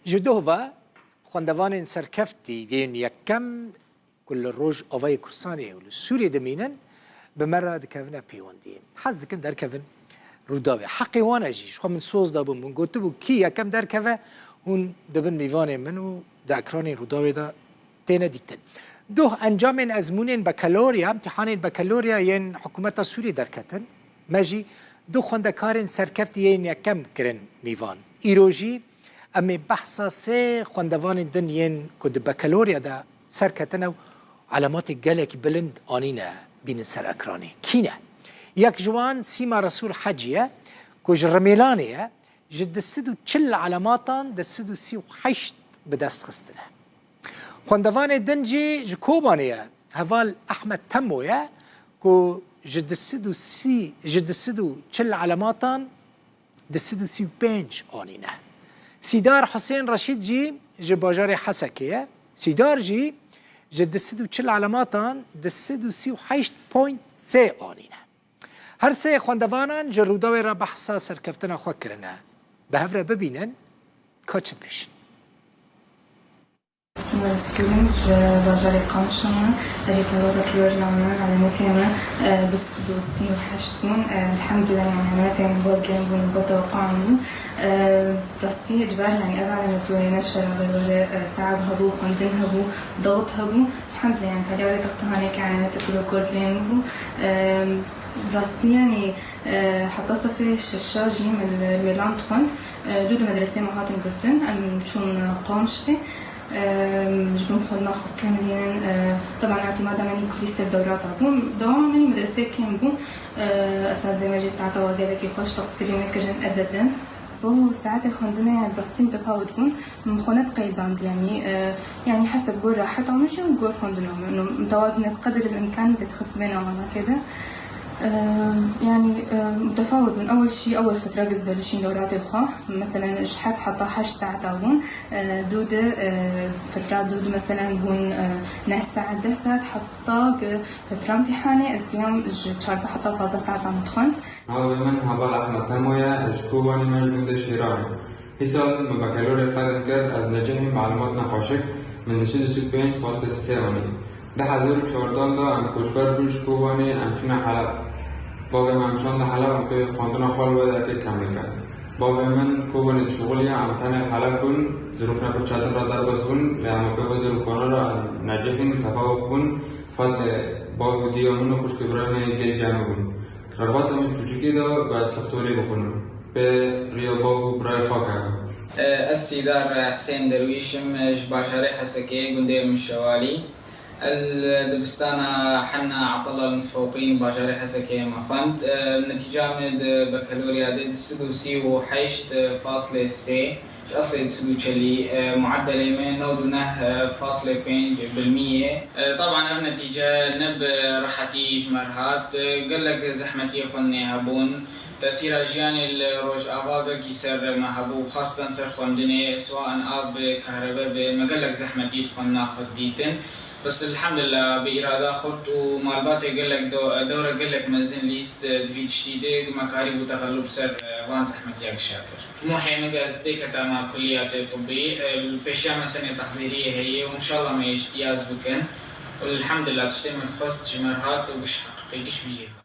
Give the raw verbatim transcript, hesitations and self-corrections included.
Ji doh ve xwendevanên serkeftî yên yekem ku li Rojavayê Kurdistanê û li Sûriyê dimînin, bi me re dikevine pêwendiyê. Hez dikin derkevin Rûdawê. Heqê wan e jî. Ji xwe min soz dabûn, min gotibû, kî yekem derkeve, hûn dibin mêvanê min û di ekranên Rûdawê de têne dîtin. Doh encamên ezmûnên bekalorya, îmtîhanên bekalorya yên hikûmeta Sûriyê derketin. Me jî du xwendekarên serkeftî yên yekem kirin mîvan. Îro jî em ê behsa sê xwendevanên din yên ku di bekalorya de serketine û elematê gelekî bilind anîne bînin ser ekranê. Kî ne? Yek ji wan Sîma Resûl Hecî ye ku ji Rimêlanê ye, ji du sed û çil elematan du sed û sî û heşt bi dest xistine. Xwendevanê din jî ji Kobanê ye. Heval Ehmed Temo ye ku ji du sed û sî, ji du sed û çil elematan du sed û sî û pênc anîne. Sîdar Husên Reşîd jî ji bajarê Hesekê ye. Sîdar jî ji du sed û çil elematan du sed û sî û heşt point sê anîne. Her sê xwendevanan ji Rûdawê re behsa serkeftina xwe kirine. Bi hev re bibînin ka çi dibêjin. Sima Resûlî, ji bajarê Qamişlo me. Ez jî tevabekî were, yanî elemetê me, e, du sed û sî û heşt bûn. E, elhamdulillah, yanî elemetê me bol girîng bûn, bol tewqan bûn. E, rastî ji ber, yanî ev elemet were ne şerabê were, e, teab hebû, xwendin hebû, dawet hebû. Elhamdulillah, yanî taliya wê textihanê ke elemetê ku li gor girîng bû. E, rastî, yanî, e, heta sefê şeşa jî min li Mêlan dixwend. E, dû di medresê me hatin girtin. Em çûn Qamişlê. Em, ji bin xwendina xwe bikim dînin. E, teban îtîmada min î kulî ser dewrata bû. Dewama min î medresê kêm bû. E, esatizê me jî saeta wan gelekî xweş teqsîrî nekirin ebeden. Bo saetê xwendinê bi rastî mutefawit bûn. Min xwe nediqeydand, yanî, e, yanî heseb gor rahet a min jî û gor xwendina min. Mutewazine bi qedir el îmkan dixist bêna manakê de. E, yanî, e, mutefawit bûn. Ewil jî, ewil fitra giz belişîn dewratê xwe. Meselen, ji heft heta heşt saeta bûn. E, dû di, e, fitra dû di, meselen, bûn, e, neh saet, deh saet, heta ki fitra îmtîhanê ez diyam ji çardeh heta pazdeh saetan dixwend. Navê min Heval Ehmed Temo ye, ez ji Kobanê me ji gundê Şêranê. Îsal min bakalorê qedin kir, ez necihîm, elemat ne xweşik, min du sed û sî û pênc fasle sê anî. Du hezar û çardeh de em koçber bûn ji Kobanê, em çûne Heleb. Bavê me em şande Heleb, em pê xwendina xwe li wê derkê kemil kir. Bavê min Kobanê dişuxuliya, em tenê li Heleb bûn, zirûf ne pir çetin re derbas bûn, lê em pê vê zirûfana re necihîn, mutefawit bûn, fadlê bav û diya min û xwişkê birayê me yê gelî cem bûn. Rexbata min ji kûçikî de ku ez dixtorî bixwînim. Pê riya bav û birayê xwe kevim. Ez Sîdar Husên Derwîş im, ji bajarê Hesekê, gundê min Şewalî. El dibistana Henna Atala Mutfewqîn bajarê Hesekê me xwend. Netîca min di bekalorya de du sed û sî û heşt faslê sê. Ji eslê du sed û çelî, e, muedelê me nod û neh faslê pênc bilmî ye. E, taban ev netîce ne bi rehetî ji me re hat. E, gelek zehmetiyê xwendinê hebûn. Tesîra jiyanê li Rojava gelkî ser me hebû, xaseten ser xwendinê, siwa an av bi, kehrebe bi, me gelek zehmetî di xwendina xwe didîtin. Bes elhamdulillah bi îrada xurt û malbatê gelek do-, dewre gelek mezin lîst, e, di vî tiştî de me karîbû texelûb ser, e, van zehmetiya gişa kir. Timohê min ke ez têketama kulliyatê tibbî, e, li pêşiya me senê tehdîriyê heye û înşallah me îhtiyaz bikin. Û elhamdulillah tiştê me dixwest ji me re hat û giş heqîqî giş vî jê hat.